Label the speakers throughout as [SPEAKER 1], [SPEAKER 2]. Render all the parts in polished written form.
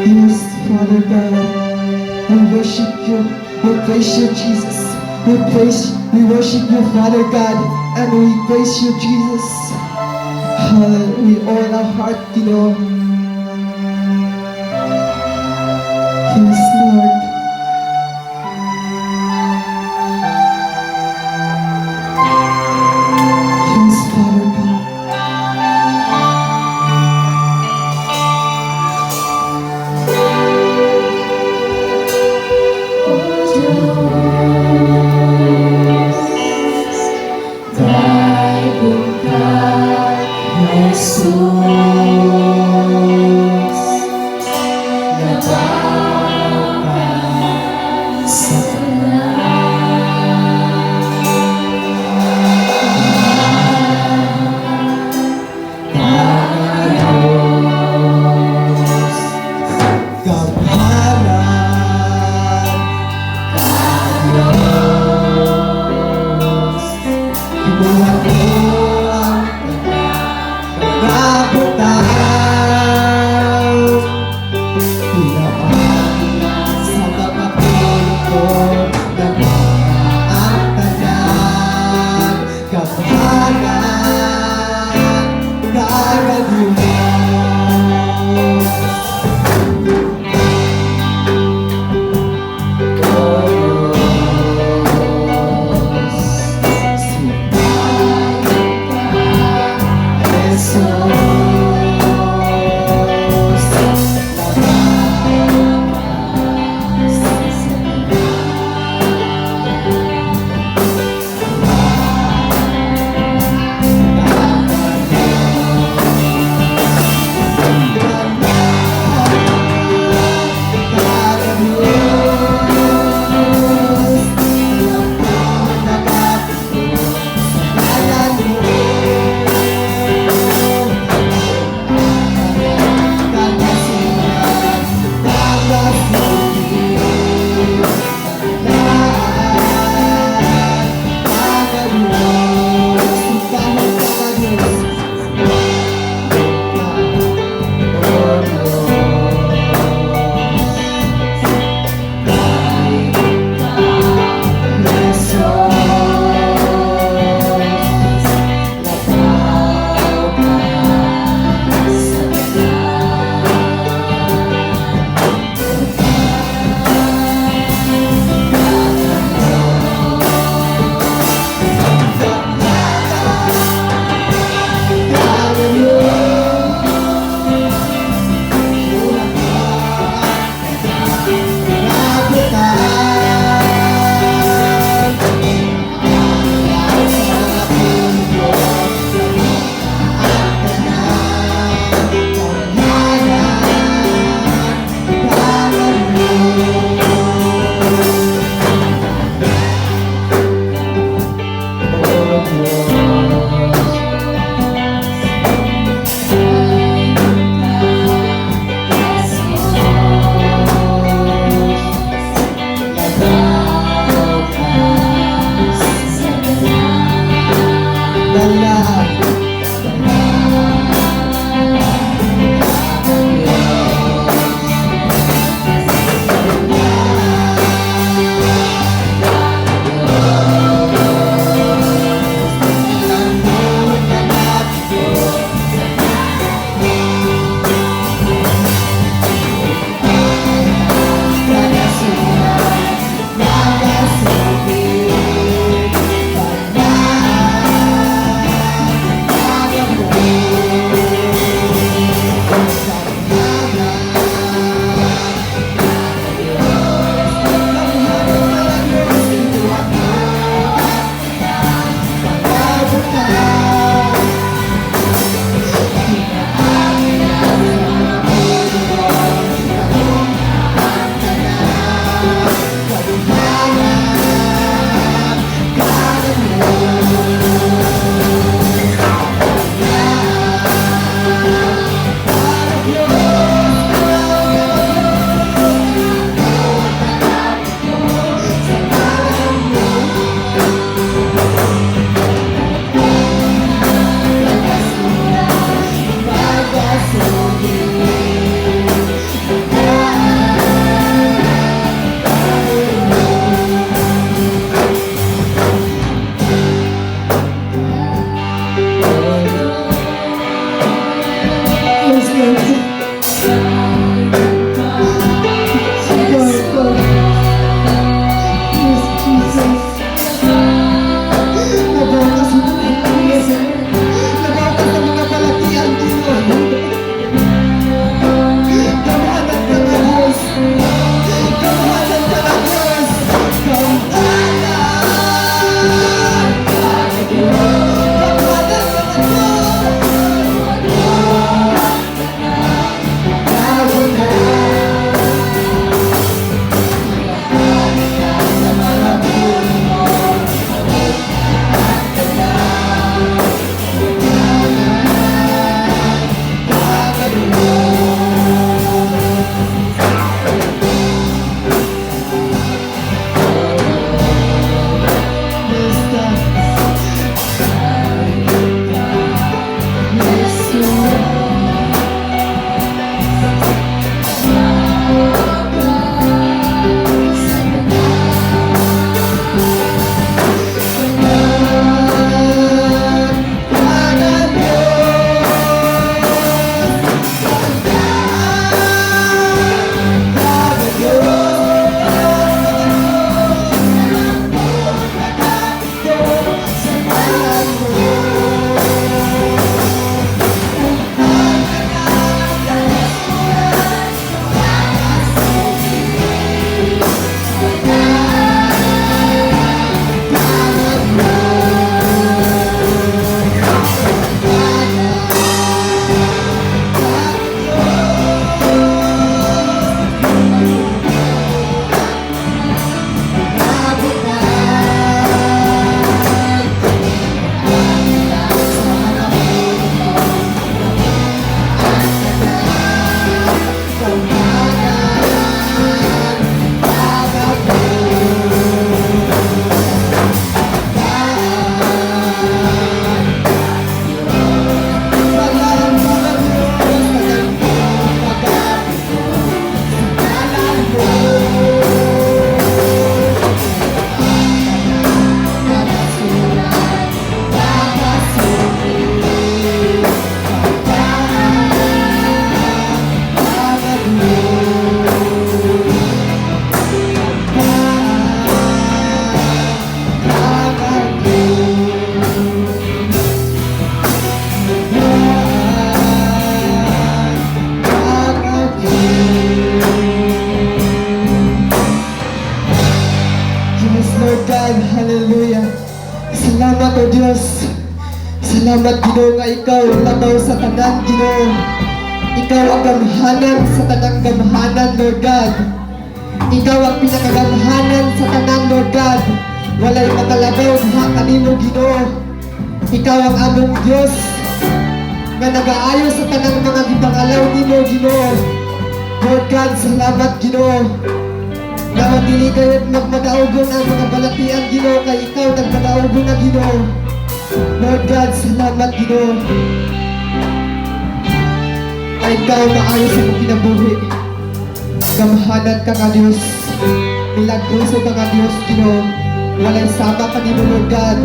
[SPEAKER 1] Yes, Father God. We worship you. We praise you, Jesus. We worship you, Father God, and we praise you, Jesus. Hallelujah. With all our heart. Yes, Lord. Yes, Father God.
[SPEAKER 2] O Diyos, Daygon ka, Jesus.
[SPEAKER 1] O Diyos. Salamat, Ginoo, nga ikaw labaw sa tanan, Ginoo. Ikaw ang gamhanan sa tanang gamhanan, Lord God. Ikaw ang pinakagamhanan sa tanan, Lord God. Walay makalabaw diha kanimo, Ginoo. Ikaw ang among Dios nga nagaayo sa tanang mga gipangalaw nimo, Ginoo. Lord God, salamat, Ginoo. Nga dili kayo magmadaugon ang mga balatian, Ginoo, kay ikaw nagmadaugon na, Ginoo. Lord God, salamat, Ginoo. Ay ikaw maayo sa imong kinabuhi. Gamhanan ka nga Diyos. Milagroso ka nga Diyos, Ginoo. Walay sama kanimo, Lord God.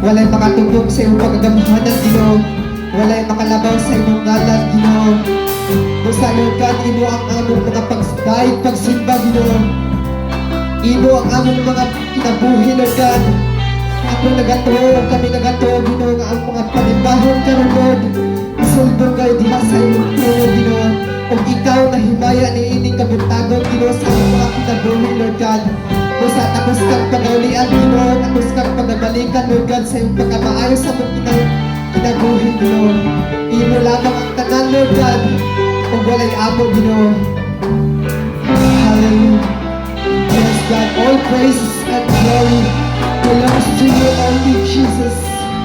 [SPEAKER 1] Walay makatubok sa imong pagkagamhanan, Ginoo. Walay makalabaw sa imong ngalan, Ginoo. Busa, Lord God, imo ang among mga pagdayeg, pagsimba, Ginoo. Imo ang among mga kinabuhi, Lord God. Ako nagatuo, kami nagatuo, Ginoo, nga ang mga panimbahon karon, Lord, isulbong kayo diha sa imong trono, Ginoo. Ug ikaw na himaya ni ining kabuntagon, Ginoo, sa among mga kinabuhi, Lord God. Busa takos kang pagaulian, Ginoo, takos kang pagabalikan, Lord God, sa imong pagkamaayo sa among kinabuhi, Ginoo. Imo lamang ang tanan, Lord God, ug walay amo, Ginoo. Hallelujah. Yes, God, all praises and glory belongs to you only, Jesus.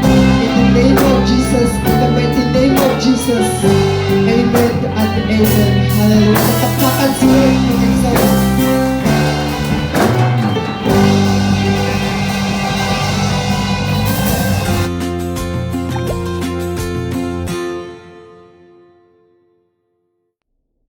[SPEAKER 1] In the name of Jesus, in the mighty name of Jesus. Amen and amen. Hallelujah. Palakpakan si